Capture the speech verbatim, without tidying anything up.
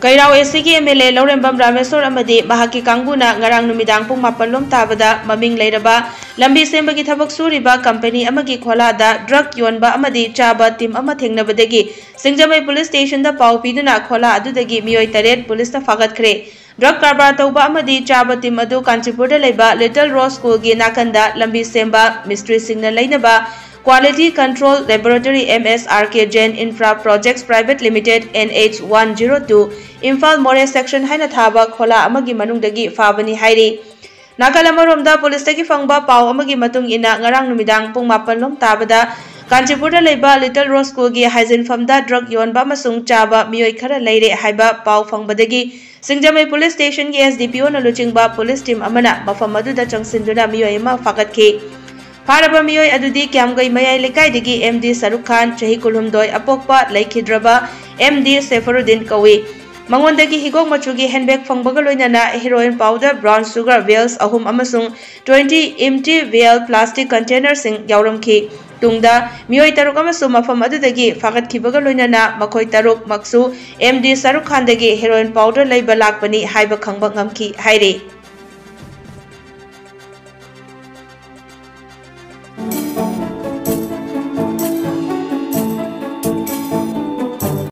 ꯀꯩꯔꯥꯎ ꯑꯦꯁꯤꯒꯤ M L A ꯂꯧꯔꯦꯝꯕꯝ ꯔꯥꯃꯦꯁꯣꯔ ꯑꯃꯗꯤ ꯃꯍꯥꯛꯀꯤ ꯀꯥꯡꯕꯨꯅ ꯉꯔꯥꯡ ꯅꯨꯃꯤꯗꯥꯡ ꯄꯨꯡ ꯃꯥꯄꯟ ꯂꯣꯝ ꯇꯥꯕꯗ ꯃꯃꯤꯡ ꯂꯩꯔꯕ ꯂꯝꯕꯤ ꯁꯦꯝꯕꯒꯤ ꯊꯕꯛ ꯁꯨꯔꯤꯕ ꯀꯝꯄꯅꯤ ꯑꯃꯒꯤ ꯈꯣꯂꯥꯗ ꯗ꯭ꯔꯒ ꯌꯣꯟꯕ ꯑꯃꯗꯤ ꯆꯥꯕ ꯇꯤꯝ ꯑꯃ ꯊꯦꯡꯅꯕꯗꯒꯤ ꯁꯤꯡꯖꯃꯩ ꯄꯨꯂꯤꯁ ꯁ꯭ꯇꯦꯁꯟꯗ ꯄꯥꯎ ꯄꯤꯗꯨꯅ ꯈꯣꯂꯥ ꯑꯗꯨꯗꯒꯤ ꯃꯤꯑꯣꯏ ꯇꯔꯦꯠ ꯄꯨꯂꯤꯁꯇ ꯐꯥꯒꯠꯈ꯭ꯔꯦ꯫ ꯗ꯭ꯔꯒ ꯀꯔꯕꯥꯔ ꯇꯧꯕ ꯑꯃꯗꯤ ꯆꯥꯕ ꯇꯤꯝ ꯑꯗꯨ ꯀꯥꯟꯆꯤꯄꯨꯔꯗ ꯂꯩꯕ ꯂꯤꯇꯜ ꯔꯣꯁ ꯁ꯭ꯀꯨꯜꯒꯤ ꯅꯥꯀꯟꯗ ꯂꯝꯕꯤ ꯁꯦꯝꯕ ꯃꯤꯁꯇ꯭ꯔꯤꯁꯤꯡꯅ ꯂꯩꯅꯕ Quality Control Laboratory, M S R K Jain Infra Projects Private Limited, N H one zero two, Imphal ꯃꯣꯔꯦ ꯁꯦꯛꯁꯟ ꯍꯥꯏꯅ ꯊꯥꯕ ꯈꯣꯂꯥ ꯑꯃꯒꯤ ꯃꯅꯨꯡꯗꯒꯤ ꯐꯥꯕꯅꯤ ꯍꯥꯏꯔꯤ꯫ ꯅꯥꯀꯜ ꯑꯃꯔꯣꯝꯗ ꯄꯨꯂꯤꯁꯇꯒꯤ ꯐꯪꯕ ꯄꯥꯎ ꯑꯃꯒꯤ ꯃꯇꯨꯡ ꯏꯟꯅ, ꯉꯔꯥꯡ ꯅꯨꯃꯤꯗꯥꯡ ꯄꯨꯡ ꯃꯥꯄꯟ ꯂꯣꯝ ꯇꯥꯕꯗ ꯀꯥꯟꯆꯤꯄꯨꯔꯗ ꯂꯩꯕ ꯂꯤꯇꯜ ꯔꯣꯁ ꯁ꯭ꯀꯨꯜꯒꯤ ꯍꯥꯏꯖꯤꯟꯐꯝꯗ ꯗ꯭ꯔꯒ ꯌꯣꯟꯕ ꯑꯃꯁꯨꯡ ꯆꯥꯕ ꯃꯤꯑꯣꯏ ꯈꯔ ꯂꯩꯔꯦ ꯍꯥꯏꯕ ꯄꯥꯎ ꯐꯪꯕꯗꯒꯤ ꯁꯤꯡꯖꯃꯩ police ꯁ꯭ꯇꯦꯁꯟꯒꯤ S D P O ꯅ ꯂꯨꯆꯤꯡꯕ ꯄꯨꯂꯤꯁ ꯇꯤꯝ ꯑꯃꯅ ꯃꯐꯝ ꯑꯗꯨꯗ ꯆꯪꯁꯤꯟꯗꯨꯅ ꯃꯤꯑꯣꯏ ꯑꯃ ꯐꯥꯒꯠꯈꯤ꯫ ꯐꯥꯔꯕ ꯃꯤꯑꯣꯏ ꯑꯗꯨꯗꯤ ꯀ꯭ꯌꯥꯝꯒꯩ ꯃꯌꯥꯏ ꯂꯩꯀꯥꯏꯗꯒꯤ M D ꯁꯔꯨꯛ ꯈꯥꯟ, ꯆꯍꯤ ꯀꯨꯟꯍꯨꯝꯗꯣꯏ, ꯑꯄꯣꯛꯄ ꯂꯩꯈꯤꯗ꯭ꯔꯕ M D ꯁꯦꯐꯔꯨꯗꯤꯟ ꯀꯧꯏ꯫ ꯃꯉꯣꯟꯗꯒꯤ ꯍꯤꯒꯣꯛ ꯃꯆꯨꯒꯤ ꯍꯦꯟꯕꯦꯒ ꯐꯪꯕꯒ ꯂꯣꯏꯅꯅ heroin powder, brown sugar vials ꯑꯍꯨꯝ ꯑꯃꯁꯨꯡ twenty empty vial plastic containerꯁꯤꯡ ꯌꯥꯎꯔꯝꯈꯤ꯫ ꯇꯨꯡꯗ ꯃꯤꯑꯣꯏ ꯇꯔꯨꯛ ꯑꯃꯁꯨ ꯃꯐꯝ ꯑꯗꯨꯗꯒꯤ ꯐꯥꯒꯠꯈꯤꯕꯒ ꯂꯣꯏꯅꯅ ꯃꯈꯣꯏ ꯇꯔꯨꯛꯃꯛꯁꯨ M D ꯁꯔꯨꯛ ꯈꯥꯟꯗꯒꯤ heroin powder ꯂꯩꯕ ꯂꯥꯛꯄꯅꯤ ꯍꯥꯏꯕ ꯈꯪꯕ ꯉꯝꯈꯤ ꯍꯥꯏꯔꯤ꯫